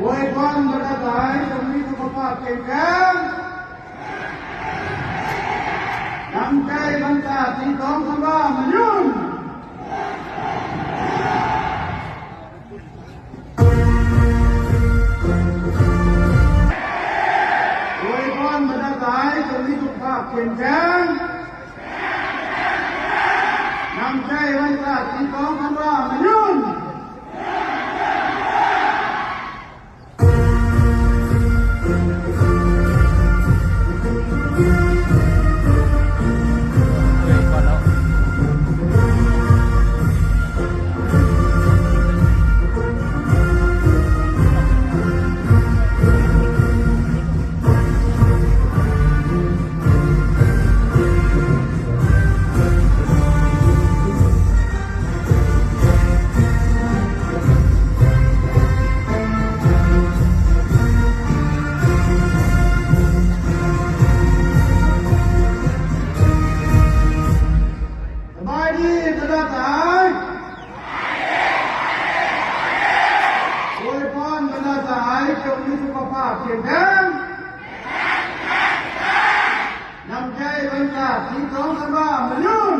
ອວຍພອນບັນດາຫຼາຍ ຈົ່ງມີສຸຂະພາບເຂັ້ມແຂງ, ນຳໃຈບັນດາທີ່ຕ້ອງຄຳວ່າມະຍືນ. ອວຍພອນບັນດາຫຼາຍ ຈົ່ງມີສຸຂະພາບເຂັ້ມແຂງ, ນຳໃຈວັນຊາດທີ່ຕ້ອງຄຳວ່າມະຍືນ. ສະບາຍດີບັນດາສະຫາຍ. ອວຍພອນບັນດາສະຫາຍ ຈົ່ງມີສຸຂະພາບເຂັ້ມແຂງ, ນຳໃຈວັນຊາດທີ່ຕ້ອງຄຳວ່າມະຍືນ.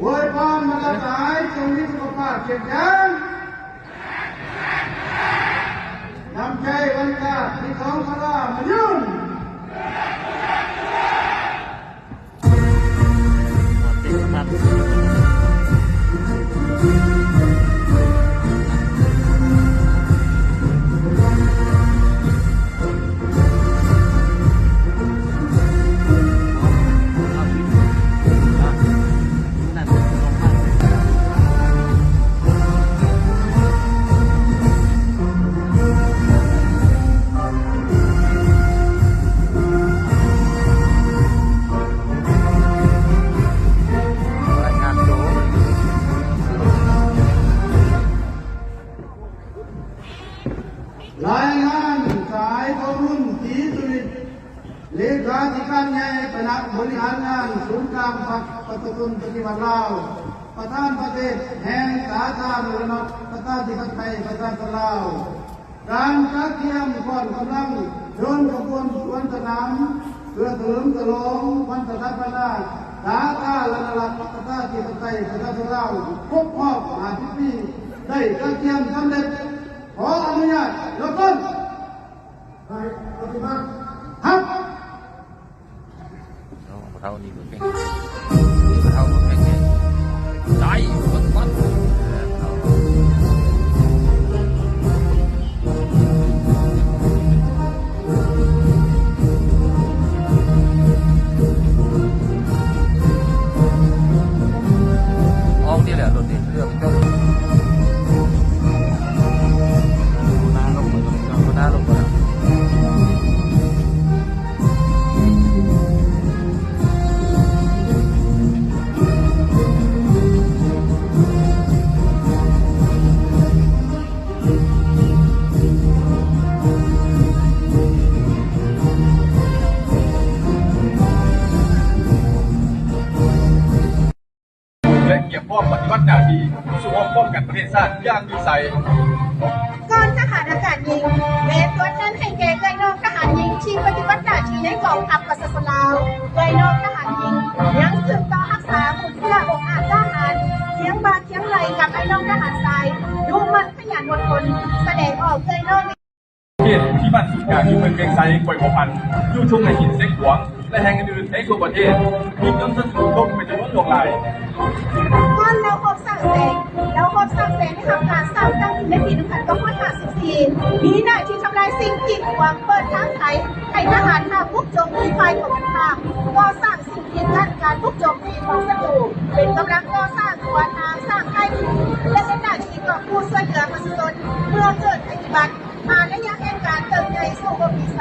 ອວຍພອນບັນດາສະຫາຍ ຈົ່ງມີສຸຂະພາບເຂັ້ມແຂງ, ນຳໃຈວັນຊາດທີ່ຕ້ອງຄຳວ່າມະຍືນ. ລາຍງານ ສາຍທອງລຸນ ສີສຸລິດ ເລຂາທິການໃຫຍ່ຄະນະບໍລິຫານງານສູນກາງພັກປະຊາຊົນປະຕິວັດລາວ, ປະທານປະເທດແຫ່ງ ສາທາລະນະລັດ ປະຊາທິປະໄຕ ປະຊາຊົນລາວ, ການກະກຽມກ້ອນກຳລັງເດີນຂະບວນສວນສະໜາມ ເພື່ອສະເຫຼີມສະຫຼອງວັນສະຖາປະນາສາທາລະນະລັດ ປະຊາທິປະໄຕ ປະຊາຊົນລາວ ຄົບຮອບຫ້າສິບປີ ໄດ້ກະກຽມສຳເລັດ. ຂໍອະນຸຍາດເລີ່ມຕົ້ນ. ໃຫ້ປະຕິບັດຮັບ. ເອົາ ເຖົ້ານີ້ກໍເກັ່ງ ເຖົ້າກໍເກັ່ງ ໄດ້ ເບິ່ງກ່ອນ ເອີ ເຖົ້າ ອອກນີ້ແຫຼະ ລົດນີ້ ເລືອກເຈົ້າ ໜ້າລົງ ໜ້າລົງ ແລະກຽມພ້ອມປະຕິບັດໜ້າທີ່ ສູ້ຮົບປ້ອງກັນປະເທດຊາດຢ່າງຢູ່ໃສ. ກ່ອນທະຫານອາກາດຍິງ ແມ່ນວດນັ້ນໃຫ້ແກ່ເອື້ອຍນ້ອງທະຫານຍິງທີ່ປະຕິບັດໜ້າທີ່ໃນກອງທັບປະຊາຊົນລາວ. ເອື້ອຍນ້ອງທະຫານຍິງຍັງສືບຕໍ່ຮັກສາມູນເຊື້ອອົງອາດກ້າຫານ ຄຽງບ່າຄຽງໄຫຼ່ກັບອ້າຍນ້ອງທະຫານຊາຍ, ດຸໝັ່ນ ຂະຫຍັນ ອົດທົນ, ສະແດງອອກເອື້ອຍນ້ອງ ເຂດທີ່ບ້ານສູນກາງຢູ່ເມືອງວຽງໄຊ ແຂວງຫົວພັນ, ຢູ່ທົ່ງໄຮ່ຫີນເຊກວງ ແລະ ແຫ່ງອື່ນໆໃນທົ່ວປະເທດ ມີຕົ້ນສະຫຸນທົບເປັນຈຳນວນຫຼວງຫຼາຍ. ກ້ອນເລົາຫົບສ້າງແສງ ເລົາຫົບສ້າງແສງໄດ້ຮັບການສ້າງຕັ້ງຂຶ້ນໃນປີໜຶ່ງພັນເກົ້າຮ້ອຍຫ້າສິບສີ່ ມີໜ້າທີ່ທຳລາຍສິ່ງກີດຂວາງ, ເປີດທາງໄຂໃຫ້ທະຫານເຮົາບຸກໂຈມຕີຝ່າຍຕົງກັນຂ້າມ, ກໍ່ສ້າງສິ່ງກີດກັ້ນການບຸກໂຈມຕີຂອງສັດຕູ, ເປັນກຳລັງກໍ່ສ້າງຂົວທາງ, ສ້າງຄ້າຍຂືນ ແລະ ເຮັດໜ້າທີ່ກອບກູ້ຊ່ວຍເຫຼືອປະຊາຊົນເມື່ອເກີດໄພພິບັດ. ຜ່ານໄລຍະແຫ່ງການເຕີບໃຫຍ່ສູ່ໂຮມມີໄຊ,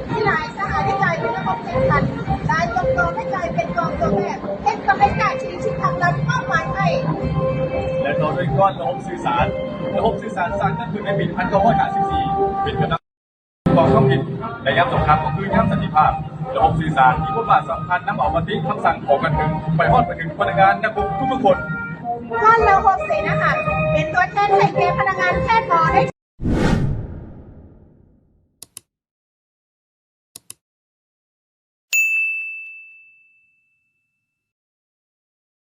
ມີຫຼາຍສະຫາຍໄດ້ກາຍເປັນນັກຮົບເຂັ້ມຂັດ, ຫຼາຍກົມກອງໄດ້ກາຍເປັນກອງຕົວແປ ເຮັດສຳເລັດໜ້າທີ່ທີ່ພັກລັດມອບໝາຍໃຫ້. ແລະ ຕໍ່ດ້ວຍກ້ອນລະບົບສື່ສານ. ລະບົບສື່ສານສ້າງຕັ້ງຂຶ້ນໃນປີໜຶ່ງພັນເກົ້າຮ້ອຍຫ້າສິບສີ່ ເປັນກຳລັງກອງທ້ອງຖິ່ນ ແລະ ຍາມສົງຄາມກໍຄືຍາມສັນຕິພາບ. ລະບົບສື່ສານມີບົດບາດສຳຄັນນຳເອົາມະຕິຄຳສັ່ງຂອງການເມືອງໄປຮອດໄປເຖິງພະນັກງານນັກຮົບທຸກໆຄົນ. ກ້ອນລະບົບເສນາ